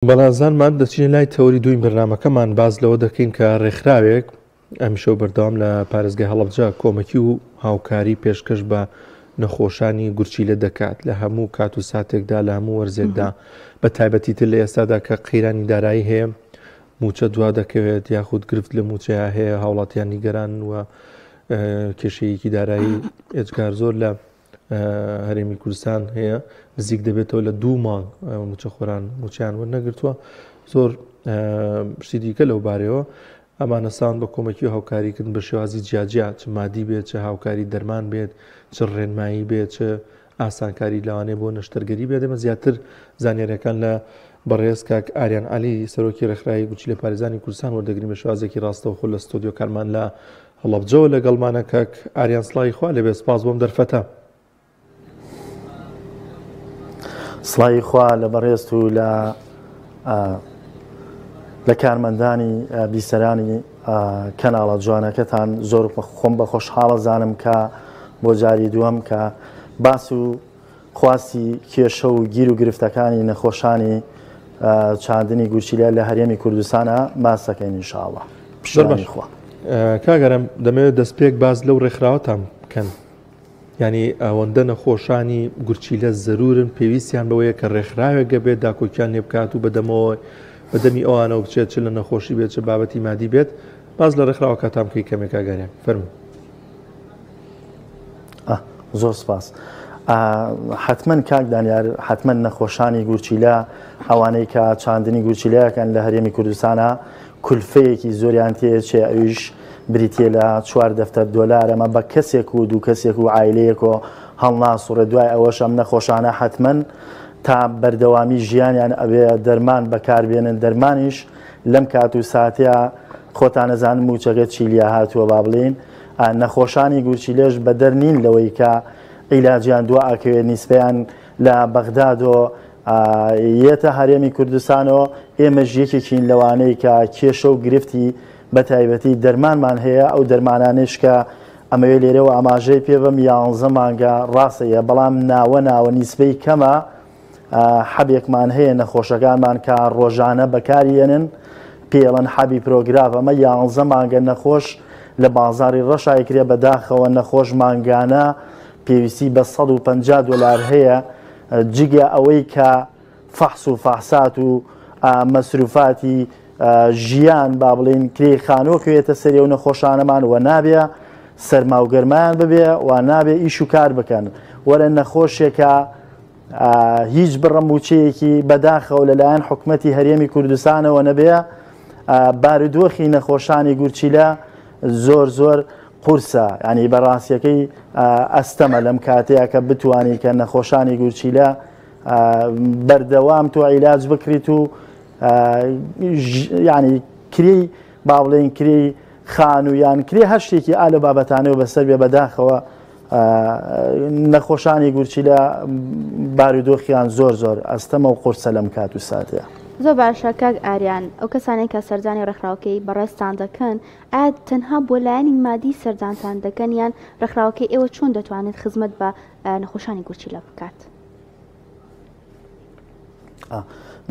بەڵازانمان دەچینە لای تەوەری دووی بەرنامەکەمان باس لەوە دەکەین کە ڕێکخراوێک ئەمیشەو بەردەوام لە پارێزگای هەڵەبجە کۆمەکی و هاوکاری پێشکەش بە نەخۆشانی گورچیلە دەکات لە هەموو کات و ساتێکدا لە هەموو وەرزێکدا بە تایبەتی تر لە ئێستادا کە قەیرانی دارایی هەیە موچە دوا دەکەوێت یاخود گرفت لە موچەیە هەیە هاوڵاتیان نیگەران و کێشەیەکی دارایی ئێجگار زۆر لە هەرێمی کوردستان هەیە نزیک دەبێتەوە لە دوو مانگ موچەخۆران موچیان وەرنەگرتووە زۆر شتی دیکە لەو بارەوە ئەمانە سان بە کۆمەکی و هاوکاریکردن بە شێوازی جیاجیا چ مادی بێت چ هاوکاری دەرمان بێت چ ڕێنمایی بێت چ ئاسانکاری لەوانەیە بۆ نەشتەرگەری بێت ئێمە زیاتر زانیاریەکان لە بەڕێز کاک ئاریان عەلی سەرۆکی ڕێکخراوی گورچیلە پارێزانی کوردستان وەردەگرین بە شێوازێکی ڕاستەوخۆ لە ستۆدیۆکانمان لە هەڵەبجەوە لەگەڵمانە کاک ئاریان سڵاوی خوا لێبێ سپاس بۆم دەرفەتە. سڵاوی خوا لە بەڕێزت و لە لە کارمەندانی بیسەرانی کەناڵە جوانەکەتان زۆر خۆم بە خۆشحاڵە زانم کە بۆ جاری دووەم کە باس و خواستی کێشە و گیر و گرفتەکانی نەخۆشانی چاندنی گورچیلە لە هەرێمی کوردستانە باس دەکەین ئینشاءڵڵا. زۆر باش خوا. کاک ئارام دەمەوێت دەستپێک باس لەو ڕێکخراوەتان بکەن یعنی ئەوەندە نەخۆشانی گورچیلە زەرورن پێویستیان بەوەیە کە ڕێکخراوێک گەبێت داکۆکیان لێ بکات و بەدەمەوە بەدەمی ئەوانەوە بچێت چ لە نەخۆشی بێت چ بابەتی مادی بێت باس لە ڕێکخراوەکەتان بکەی کەمێک کاک ئاریان فەرموو. زۆر سپاس. حتمما کاک دانیار حتمما نەخۆشانی گورچیلە ئەوانەی کە چاندنی گورچیلەکەن لە هەرێمی کوردستانە کولفەیەکی زۆریان تێچێ ئەویش بریتە لە چوار دەفتەر دۆلار ئەمە بە کەسێک و دوو کەسێک و عیلەیەکۆ هەڵناسوڕێ دوای ئەوەش ئەم نەخۆشانە حتمما تا بەردەوامی ژیانیان ئەوێ دەرمان بەکاربێنن دەرمانیش لەم کات و ساتەیە خۆتانەزان موچەکە چیلیا هاتووە با بڵین نەخۆشانی گورچیلەش بەدەر نین لەوەی کە عیلاجیان دوا ئەکەوێت نیسبەیان لە بەغدادۆ یەتە هەرێمی کوردستانەوە ئێمەش یەکێکین لەوانەی کە کێشە و گرفتی بە تایبەتی دەرمانمان هەیە ئەو دەرمانانەیش کە ئەمەوێ لێرەوە ئاماژەی پێ بم یانزە مانگە ڕاستەیە بەڵام ناوە ناوە نیسبەی کەمە حەبێکمان هەیە نەخۆشەکانمان کە ڕۆژانە بەکاری یەنن پێڵەن حەبی پرۆگراف ئەمە یانزە مانگە نەخۆش لە بازاری ڕەشای کرێ بەداخەوە نەخۆش مانگانە پێویستی بە 150 دلار هەیە جگە ئەوەی کە فەحس و فەحسات و مەسروفاتی ژیان با بڵین کرێی خانوو کوێتە سەری و نەخۆشانەمان و نابێ سەرما و گەرمایان ببێ و نابێ ئیش و کار بکەن وەرە نەخۆشێکە هیچ بڕە مووچەیەکی بەداخەوە لەلایەن حکومەتی هەرێمی کوردستانەوە نەبێ بارودۆخی نەخۆشانی گورچیلە زۆر زۆر قورسە ینی بەڕاستیەکەی ئەستەمە لەم کاتەیە کە بتانی کە نەخۆشانی گورچیلە بەردەوام تۆ عیلاج بکریت و ینی کری با بڵێن کری خانوو یان کرێ هەر شتێکی ئالە بابەتانەوە بەسەر بێ بەداخەوە نەخۆشانی گورچیلە بارودۆخیان زۆر زۆر ئەستەمە و قورسە لەم کات و ساتەیە. زۆر باشە کاک ئاریان ئەو کەسانەی کە سەردانی ڕێکخراوەکەی بەڕێزتان دەکەن ئایا تەنها بۆ لایەنی مادی سەردانتان دەکەن یان ڕێکخراوەکەی ئێوە چۆن دەتوانێت خزمەت بە نەخۆشانی گورچیلە بکات؟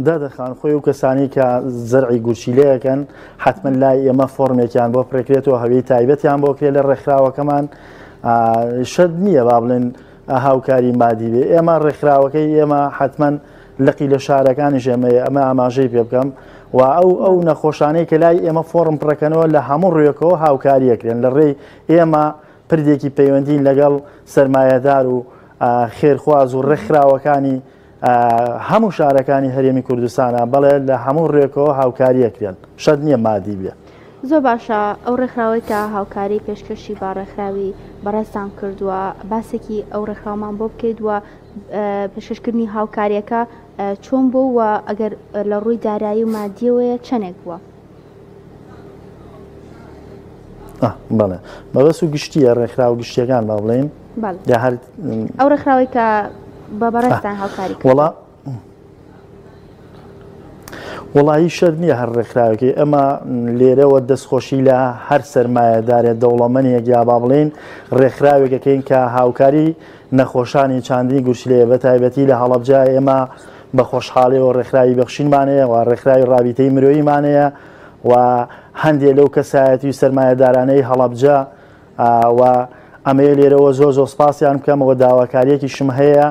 دادە خان خۆی و کەسانی کە زەرعی گورچیلەیەکەن حتمما لای ئێمە فۆرمێکیان بۆ پرێکرێتەوە هەوی تایبەتیان بۆ کرێ لە ڕێکخراوەکەمان شەرت نییە با بڵێن هاوکاری مادی بێ ئێمە ڕێکخراوەکەی ئێمە حتمما لقی لە شارەکانیش ئێمە ئەمە ئاماژەی پێ بکەم و ئەو ئەو نەخۆشانەی کە لای ئێمە فۆرم پڕەکەنەوە لە هەموو ڕوێکەوە هاوکاریەکرێن لە ڕێی ئێمە پردێکی پەیوەندین لەگەڵ سەرمایەدار و خێرخواز و ڕێکخراوەکانی هەموو شارەکانی هەرێمی کوردستانە بەڵێ لە هەموو ڕێکەوە هاوکاریەکرێن شەرت نییە مادی بێ. زۆر باشە ئەو ڕێکخراوەی کە هاوکاری پێشکەشی بە ڕێکخراوی بەڕێزتان کردووە باسێکی ئەو ڕێکخراومان بۆ بکەیت و پێشکەشکردنی هاوکاریەکە چۆن بوو و ئەگەر لە ڕووی دارایی و مادیەوەیە چەندێک بووە؟ بەڵێ مەبەست و گشتیە ڕێکخراو گشتیەکان با بڵێین یا هەر ئەو ڕێکخراوەی کە بە بەڕێزتان هاوکاری وڵا وڵی شەر نییە هەر ڕێکخراوێکی ئەمە لێرەوە دەستخۆشی لە هەر سەرمایەدارێ دەوڵەمەنیەک یا با بڵین ڕێکخراوێکەکەین کە هاوکاری نەخۆشانی چاندنی گورچلەیە بە تایبەتی لە هەڵەبجە ئێمە بە خۆشحاڵیەوە ڕێکخراوی بەخشینمان هەیە و ڕێکخراوی ڕابیتەی مرۆییمان هەیە و هەندێ لەو کەسایەتی و سەرمایەدارانەی هەڵەبجە و ئەمەیە لێرەوە زۆر زۆر سپاسیان بکەمەوە داواکاریەکیشم هەیە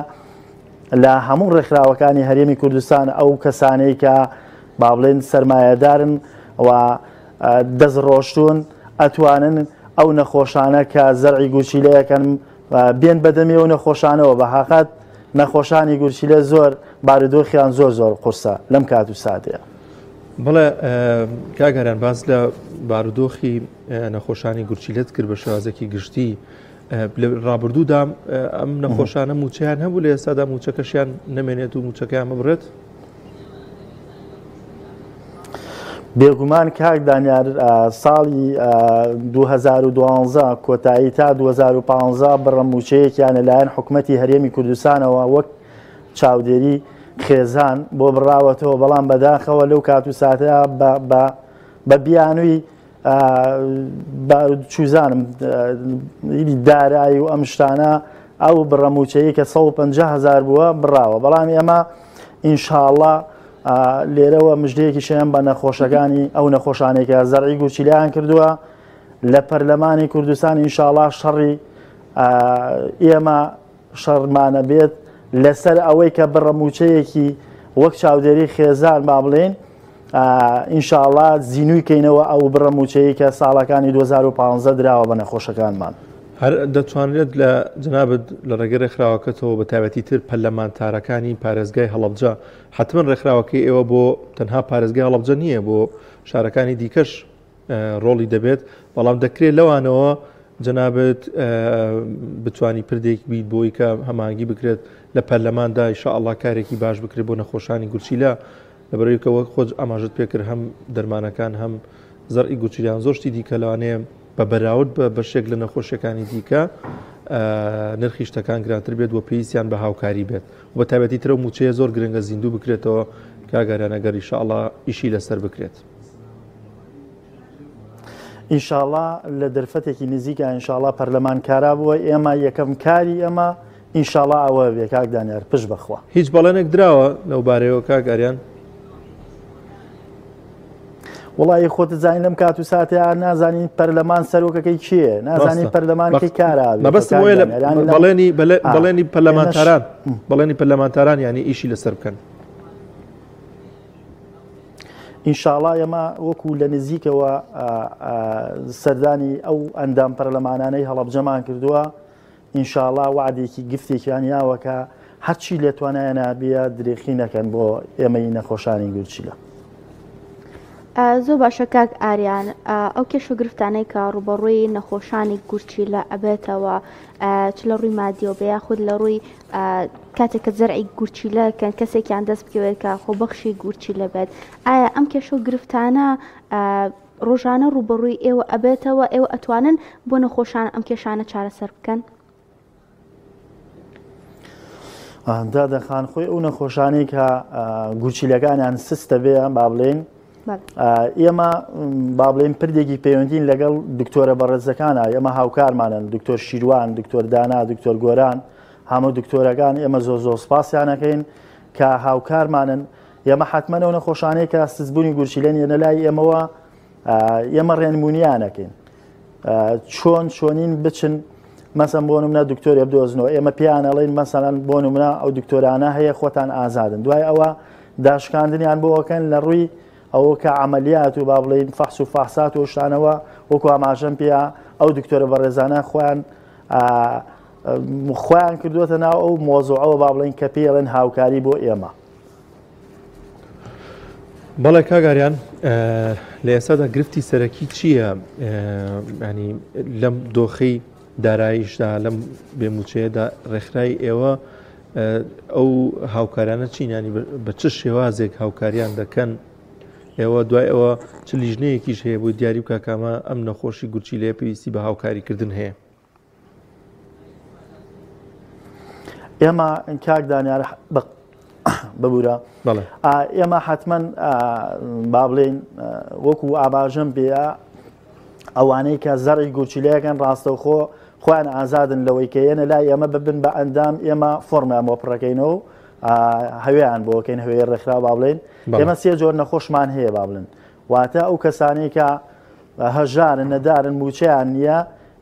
لە هەموو ڕێکخراوەکانی هەرێمی کوردستان ئەو کەسانەی کە با بڵێن سەرمایەدارن و دەست ڕۆشتون ئەتوانن ئەو نەخۆشانە کە زەرعی گورچیلەیەکەن بێن بەدەمی ئەو نەخۆشانەوە بە حەقەت نەخۆشانی گورچیلە زۆر بارودۆخیان زۆر زۆر قورسە لەم کات و ساتەیە. بەڵێ کاک ئاریان باس لە بارودۆخی نەخۆشانی گورچیلەت کرد بە شێوازێکی گشتی لە ڕابردوودا ئەم نەخۆشانە موچەیان هەبوو لە ئێستادا موچەکەشیان نەمێنێت و موچەکەیان ببرێت؟ بێگومان کاک دانیار ساڵی 2012 کۆتایی تا 2015 بڕە موچەیەکیان لەلایەن حکومەتی هەرێمی کوردستانەوە وەک چاودێری خێزان بۆ بڕاوەتەوە بەڵام بەداخەوە لەو کات و ساتە بە بیانووی چوزانم دارایی و ئەم شتانە ئەو بڕە موچەیە کە 150 هزار بووە بڕاوە بەڵام ئێمە ئینشاءڵا لێرەوە مژدەیەکیشیان بە نەخۆشەکانی ئەو نەخۆشانێک کە زەرعی گورچیلیان کردووە لە پەرلەمانی کوردستان ئینشاءڵا شەڕی ئێمە شەڕمانە بێت لەسەر ئەوەی کە بڕە موچەیەکی وەک چاودێری خێزان با بڵێین ئینشاڵا زینووی کەینەوە ئەو بڕە موچەیە کە ساڵەکانی 2015 دراوە بە نەخۆشەکانمان. هەر دەتوانرێت لە جەنابت لە ڕێگەی ڕێکخراوەکەتەوە بە تایبەتی تر پەرلەمانتارەکانی پارێزگای هەڵەبجە حەتمەن ڕێکخراوەکەی ئێوە بۆ تەنها پارێزگای هەڵەبجە نییە بۆ شارەکانی دیکەش ڕۆڵی دەبێت بەڵام دەکرێت لەوانەوە جەنابت بتانی پردێک بیت بۆی کە هەمانگی بکرێت لە پەرلەماندا ئیشاءاللە کارێکی باش بکرێت بۆ نەخۆشانی گورچیلە لەبەرئەوەی کە وەک خۆت ئاماژەت پێکرد هەم دەرمانەکان هەم زەرعی گورچیلیان زۆر شتی دیکە لەوانەیە بە بەراورد بە بەشێک لە نەخۆشیەکانی دیکە نرخی شتەکان گرانتر بێت و پێویستیان بە هاوکاری بێت و بە تایبەتی ترە و موچەیە زۆر گرنگە زیندوو بکرێتەوە کاگاریان ئەگەر ئیشاءاللە ئیشی لەسەر بکرێت. ئینشاڵا لە دەرفەتێکی نزیکە ئینشاڵا پەرلەمان کارا بووە ئێمە یەکەم کاری ئێمە ئینشاڵا ئەوە بێ کاک دانیار پشت بەخوا. هیچ بەڵێنێک دراوە لەو بارەیەوە کاک ئاریان؟ وڵی خۆت زانین لەم کات و ساتەیە نازانین پەرلەمان سەرۆکەکەی کێ نازانین پەرلەمان کەی کارا مەبەستم وەیە لە بەڵێنی بەڵێنی پەرلەمانتاران بەڵێنی پەرلەمانتاران یانی ئیشی لەسەر بکەن. ئینشاڵا ئێمە وەکو لە نزیکەوە سەردانی ئەو ئەندام پەرلەمانانەی هەڵەبجەمان کردووە ئینشاڵا وەعدێکی گفتێکیان یاوە کە هەرچی لە توانایانا بێ درێخی نەکەن بۆ ئێمەی نەخۆشانی گورچیلە. زۆر باشە کاک ئاریان ئەو کێش و گرفتانەی کە ڕوبەڕووی نەخۆشانی گورچیلە ئەبێتەوە چ لە ڕووی مادیەوە بێ یاخود لە ڕووی کاتێک کە زەرعی گورچیلە کەن کەسێکیان دەست بکەوێت کە خۆبەخشی گورچیلە بێت ئایا ئەم کێشە و گرفتانە ڕۆژانە ڕووبەڕووی ئێوە ئەبێتەوە، ئێوە ئەتوانن بۆ نەخۆشان ئەم کێشانە چارەسەر بکەن؟ دادە خان خۆی ئەو نەخۆشانەی کە گورچیلەکانیان سستە بێ با بڵێن ئێمە با بڵێن پردێکی پەیوەندین لەگەڵ دکتۆرە بەڕێزەکانە ئێمە هاوکارمانن دکتۆر شیروان دکتۆر دانا دکتۆر گۆران هەموو دکتۆرەکان ئێمە زۆر زۆر سپاسیانەکەین کە هاوکارمانن ئێمە حەتمەن ئەو نەخۆشانەی کە سستبوونی گورچیلەن یەنە لای ئێمەوە ئێمە ڕێنمونیانەکەین چۆن چۆنین بچن مەسەن بۆ نمونە دکتۆرێ بدۆزنەوە ئێمە پێیان ئەڵێن مەسەلەن بۆ نمونە ئەو دکتۆرانە هەیە خۆتان ئازادن دوای ئەوە داشکاندنیان بۆکەن لە ڕووی ئەوە کە عملیات و با بڵین فەحس و فەحسات و شتانەوە وەکو ئاماژەم پێیا ئەو دکتۆرە بەڕێزانە خۆیان خۆیان کردووەتە ناو ئەو مۆزوعەوە با بڵین کە پێڵێن هاوکاری بۆ ئێمە بەڵێ کاک ئاریان لە ئێستادا گرفتی سەرەکی چییە ینی لەم دۆخی داراییشدا لەم بێموچەیەدا ڕێکخرای ئێوە ئەو هاوکارانە چین ینی بە چ شێوازێک هاوکاریان دەکەن ئێوە دوای ئەوە چ لیژنەیەکیش هەیە بۆ دیاری بکە کامە ئەم نەخۆشی گورچی لێ پێویستی بە هاوکاریکردن هەیە ئێمە کاک دانیار ببوورە ئێمە حتمما با بڵێین وەکو ئاباژەم پێ ئەوانەی کە زەڕی گورچیلەکەن ڕاستەوخۆ خۆیان ئازادن لەوەی کە یەنە لای ئێمە ببن بە ئەندام ئێمە فۆرمیان بۆ پڕەکەینەوە و هەوێیان بۆکەین هەوێ ڕێکخراو با بڵێن ئێمە سێ جۆر نەخۆشمان هەیە با بڵێن واتە ئەو کەسانەی کە هەژارن نەدارن موچەیان نییە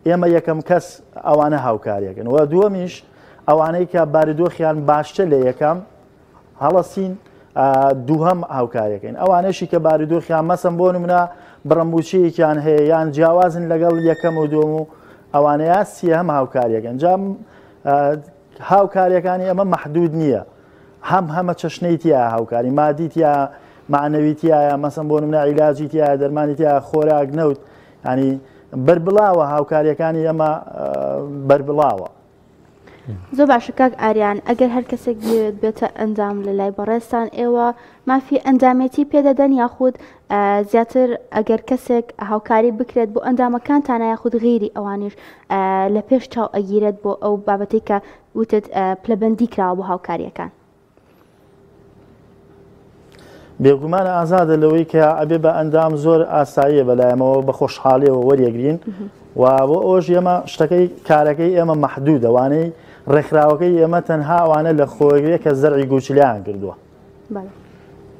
ئێمە یەکەم کەس ئەوانە هاوکاریەکەن و دووەمیش ئەوانەی کە بارودۆخیان باشتر لە یەکەم هەڵەسین دووهەم هاوکاریەکەین ئەوانەشی کە بارودۆخیان مەسم بۆ نمونە بڕە موچەیەکیان هەیە یان جیاوازن لەگەڵ یەکەم و دووەم و ئەوانەیە سیهەم هاوکاریەکەن جا هاوکاریەکانی ئەمە مەحدود نییە هەم هەمە چەشنەی تیا هاوکاری مادی تیا معنەوی تایە مەسم بۆ نمونە عیلاجی تیا دەرمانی تیا خۆراک نەوت ینی بەربڵاوە هاوکاریەکانی ئەمە بەربڵاوە. زۆر باشە کاک ئاریان ئەگەر هەر کەسێک بیەوێت بێتە ئەندام لە لای بەڕێزتان ئێوە مافی ئەندامێتی پێدەدەن یاخود زیاتر ئەگەر کەسێک هاوکاری بکرێت بۆ ئەندامەکانتانە یاخود غیری ئەوانیش لە پێش چاو ئەگیرێت بۆ ئەو بابەتێک کە وتت پلەبەندی کراوە بۆ هاوکاریەکان. بێگومان ئازادە لەوەی کە ئەبێ بە ئەندام زۆر ئاساییە بەلایەمەوە بە خۆشحاڵیەوە وەریەگرین و بۆ ئەوش ئێمە شتەکەی کارەکەی ئێمە مەحدودە وانەی ڕێکخراوەکەی ئێمە تەنها ئەوانە لە خۆگرێ کە زەرعی گورچیلیان کردووە.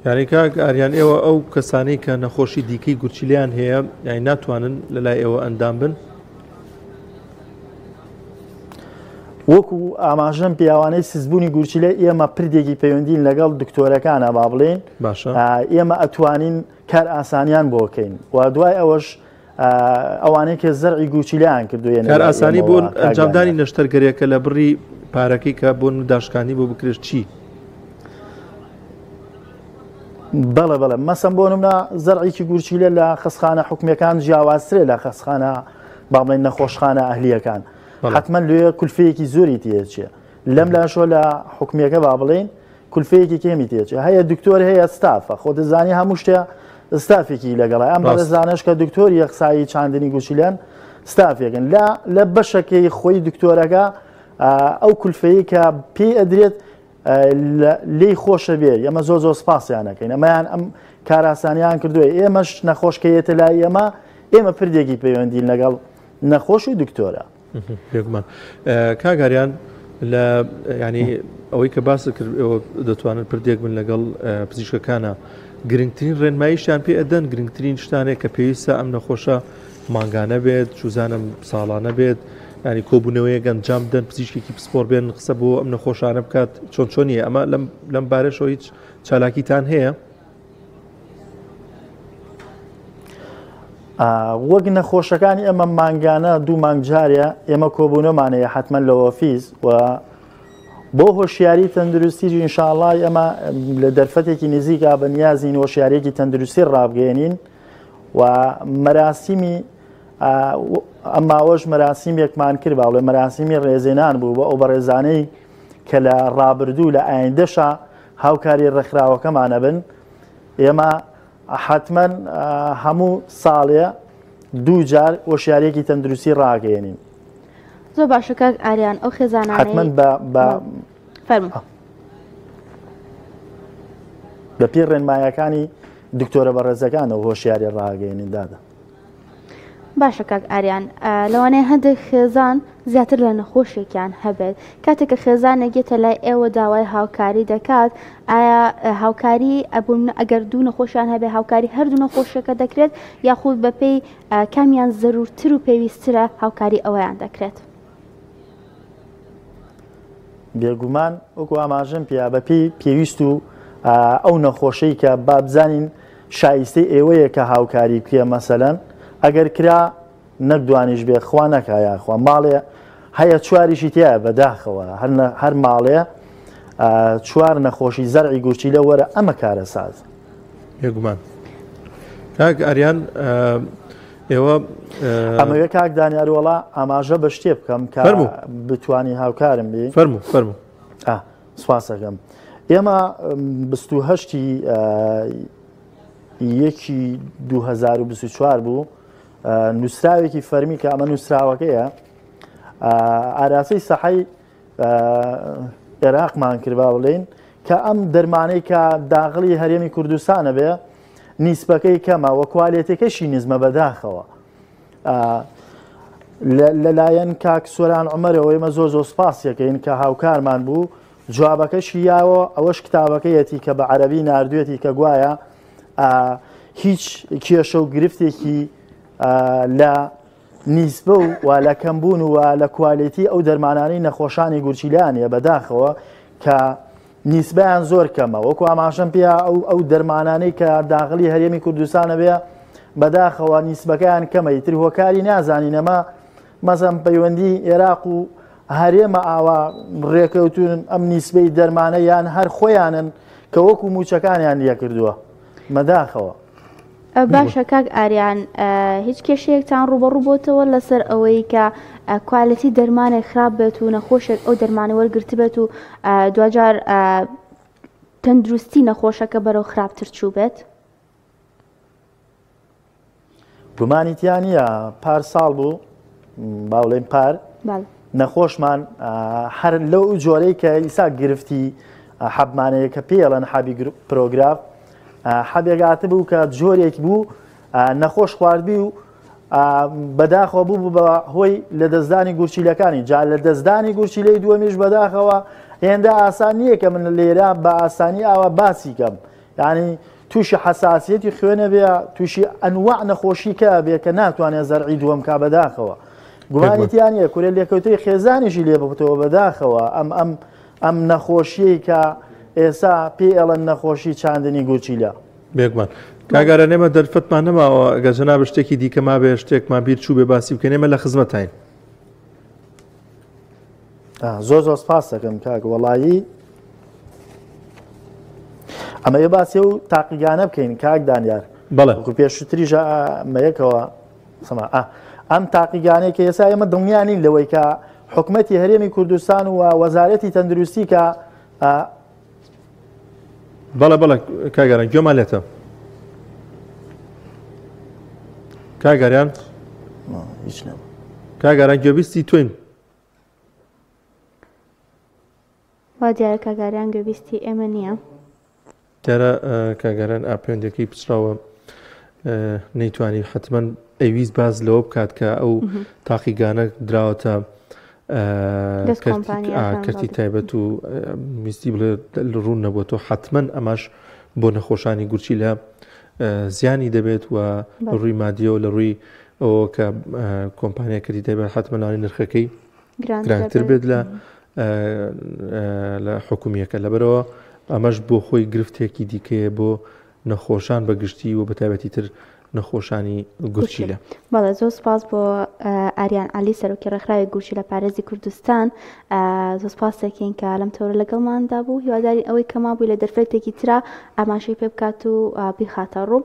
یعنی کاک ئاریان ئێوە ئەو کەسانەی کە نەخۆشی دیکەی گورچیلیان هەیە یعنی ناتوانن لە لای ئێوە ئەندام بن؟ وەکو ئاماژەم پیاوانەی سزبوونی گورچیلە ئێمە پردێکی پەیوەندین لەگەڵ دکتۆرەکانە با بڵێین باشە ئێمە ئەتوانین کار ئاسانیان بۆکەین و دوای ئەوەش ئەوانەی کە زەرعی گورچیلیان کردو کار ئاسانی بۆ ئەنجامدانی نەشتەرگەریەکە لە بڕی پارەکەی کە بۆ داشکانی بۆ بکرێت چی؟ بەڵێ بەڵێ مەسەن بۆ نمونە زەرعێکی گورچیلە لە خەسخانە حکومیەکان جیاوازترێ لە خەسخانە با بڵێن نەخۆشخانە ئەهلیەکان حتمما لێ کولفەیەکی زۆری تێچێ لەم لاشۆ لە حکومیەکە با بڵێن کولفەیەکی کێمی تێچێ هەیە دکتۆر هەیە ستافە خۆ دەزانی هەموو شتێ ستافێکی لەگەڵ ئەم بەڕێزانەش کە دکتۆر یەخسایی چاندنی گوچیلەن ستافێکن لە لە بەشەکەی خۆی دکتۆرەکە ئەو کولفەیە کە پێی ئەدرێت لێی خۆشە بێ ئەمە زۆر زۆر سپاسیان ئەکەین ئەمەیان ئەم کاراسانیان کردووە ئێمەش نەخۆش کە یەتە لای ئێمە ئێمە پردێکی پەیوەندین لەگەڵ نەخۆش و دکتۆرە. بێگومان کاک ئاریان لە ینی ئەوەی کە باست کرد ئێوە دەتوانن پردێک بن لەگەڵ پزیشکەکانە گرنگترین ڕێنماییشیان پێ ئەدەن گرنگترین شتانێک کە پێویستە ئەم نەخۆشە مانگانە بێت چوزانم ساڵانە بێت ینی کۆبوونەوەیەک ئەنجام بدەن پزیشکێکی پسپۆر بێن قسە بۆ ئەم نەخۆشانە بکات چۆن چۆنیە ئەمە لەم لەم بارەشەوە هیچ چالاکیتان هەیە؟ وەک نەخۆشەکانی ئەمە مانگانە دوو مانگ جارە ئێمە کۆبوونەمانەیە حتمما لە ئۆفیس و بۆ هۆشیاری تەندروستی ئینشاءڵای ئەمە لە دەرفەتێکی نزیکا بە نیازین هۆشیارێکی تەندروستی ڕابگەێنین و مەراسیمی ئەم ماوەش مەراسیمێکمان کرد باڵێ مەراسیمی ڕێزێنان بوو بۆ ئەو بەڕێزانەی کە لە ڕابردوو لە ئایندەشا هاوکاری ڕێکخراوەکەمانە بن ئێمە حتمما هەموو ساڵێ دوو جار هۆشیارێکی تەندروستی ڕاگەێنین زۆر باشە کاک ئاریان ئەو خێزانە حتمما بە بە فەرموو بە پێی ڕێنمایەکانی دکتۆرە بەڕێزەکانەوە هۆشیاری ڕاگەیەنین دادە. باشە کاک ئاریان لەوانەیە هەندێک خێزان زیاتر لە نەخۆشێکیان هەبێت کاتێک کە خێزانێک یەتە لای ئێوە داوای هاوکاری دەکات ئایا هاوکاری ئەبوون ئەگەر دوو نەخۆشیان هەبێ هاوکاری هەردوو نەخۆشیەکە دەکرێت یاخود بەپێی کامیان زەرورتر و پێویستترە هاوکاری ئەویان دەکرێت؟ بێگومان وەکو ئاماژەم پێیا بەپێی پێویست و ئەو نەخۆشەی کە با بزانین شایستەی ئێوەیە کە هاوکاری بکێ مەسەلەن ئەگەر کرا نەک دوانیش بێ خوا نەکا یاخوا ماڵێ هەیە چواریشی تایە بەداخەوە هەر ماڵێ چوار نەخۆشی زەرعی گورچیلە وەرە ئەمە کارەساز بێگومان کاک ئاریان ئێوە ئەمەوێ کاک دانیار وەڵا ئاماژە بە شتێ بکەم کە بتانی هاوکارم بی فەرموو فەرموو سوپاسەکەم ئێمە 28 یەکی 2024 بوو نووسراوێکی فەرمی کە ئەمە نووسراوەکەیە ئاراسی سەحی عێراقمان کرد با بڵێین کە ئەم دەرمانەی کە داغڵی هەرێمی کوردستانە بێ نیسبەکەی کەمە وە کوالێتەکەشی نزمە بەداخەوە لەلایەن کاک سۆران عمەرەوە ئێمە زۆر زۆر سپاسیەکەین کە هاوکارمان بوو جوابەکەشی یاوە ئەوەش کتابەکەیەتی کە بە عەرەبی ناردوێتی کە گوایە هیچ کێشە و گرفتێکی لە نیسبە و و لە کەمبوون و لە کوالێتی ئەو دەرمانانەی نەخۆشانی گورچیلەیان هەیە بەداخەوە کە نیسبەیان زۆر کەمە وەکو ئاماژەم پێ ئەو ئەو دەرمانانەی کە داخلی هەرێمی کوردستانە بێ بەداخەوە نیسبەکەیان کەمە ئیتر هۆکاری نازانین ئەمە مەزەم پەیوەندی عێراق و هەرێمە ئاوا ڕێکەوتون ئەم نیسبەی دەرمانە یان هەر خۆیانن کە وەکو موچەکانیان لێکردووە مەداخەوە. باشە کاک ئاریان هیچ کێشەیەکتان ڕوبەڕوو بۆتەوە لەسەر ئەوەی کە کوالێتی دەرمانێک خراپ بێت و نەخۆشێک ئەو دەرمانە وەرگرتبێت و دواجار تەندروستی نەخۆشەکە بەرەو خراپتر چوو بێت؟ گومانی تیا نییە پار ساڵ بوو با بڵێین پار نەخۆشمان هەر لەو جۆرەی کە ئیسا گرفتی حەبمانەیە کە پێڵەن حەبی پرۆگراف حەبێک هاتبوو کە جۆرێک بوو نەخۆش خواردبی و بەداخەوە بوو بوو بە هۆی لەدەستدانی گورچیلەکانی جا لە دەستدانی گورچیلەی دووەمیش بەداخەوە هێندە ئاسان نییە کە من لێرە بە ئاسانی ئاوا باسی کەم یعنی تووشی حساسیەتی خوێنە بێ تووشی ئەنواع نەخۆشی کە بێ کە ناتوانێت زەرعی دووەم کا بەداخەوە گومانی تیا نییە کورە لێکەوتەی خێزانیشی لێ ببتەوە بەداخەوە ئەم ئەم ئەم نەخۆشیەی کە ئێسا پێی ئەڵێن نەخۆشی چاندنی گورچیلە. بێگومان کاک ئاران ئێمە دەرفەتمان نەماوە گەر جەنابت شتێکی دیکە مابێ شتێکمان بیر چوو بێ باسی بکەین ئێمە لە خزمەتاین. زۆر زۆر سپاس دەکەم کاک وەڵایی ئەمە یە باسی و تاقیگانە بکەین کاک دانیار بەڵێ وەکو پێشووتریش ئەمەیەکەوە سەما ئا ئەم تاقیگانەی کە ئێستا ئێمە دڵنیا نین لەوەی کە حکومەتی هەرێمی کوردستان و وەزارەتی تەندروستی کە بەڵێ بەڵێ کاگەران گوێمان لێتە کاگەریان هیچ نەبوو کاگەران گوێبیستی توین وا دیارە کاگاریان گوێبیستی ئێمە نییە. دیارە کاگەران ئاپێندەکەی پچڕاوە نەیتوانی حتمما ئەویست باز لەوە بکات کە ئەو تاقیگانە دراوەتە کەرتی تایبەت و میستی بڵێ ڕوون نەبووە تۆ حتمما ئەمەش بۆ نەخۆشانی گورچی لە زیانی دەبێت و لە ڕووی مادیەوە لە ڕووی ئەوە کە کۆمپانیا کەری تایبەت حتمما لانی نرخەکەی گرانتر بێت لە لە حکومیەکە لەبەرەوە ئەمەش بۆ خۆی گرفتێکی دیکەیە بۆ نەخۆشان بە گشتی و بە تایبەتی تر نەخۆشانی گورچیلە. بەڵێ زۆر سپاس بۆ ئاریان عەلی سەرۆکی ڕێکخراوی گورچیلە پارێزی کوردستان زۆر سپاس دەکەین کە لەم تەورە لەگەڵماندا بوو هیوادارین ئەوەی کە مابووی لە دەرفەتێکی ترا ئاماژەی پێ بکات و بیخاتە ڕوو.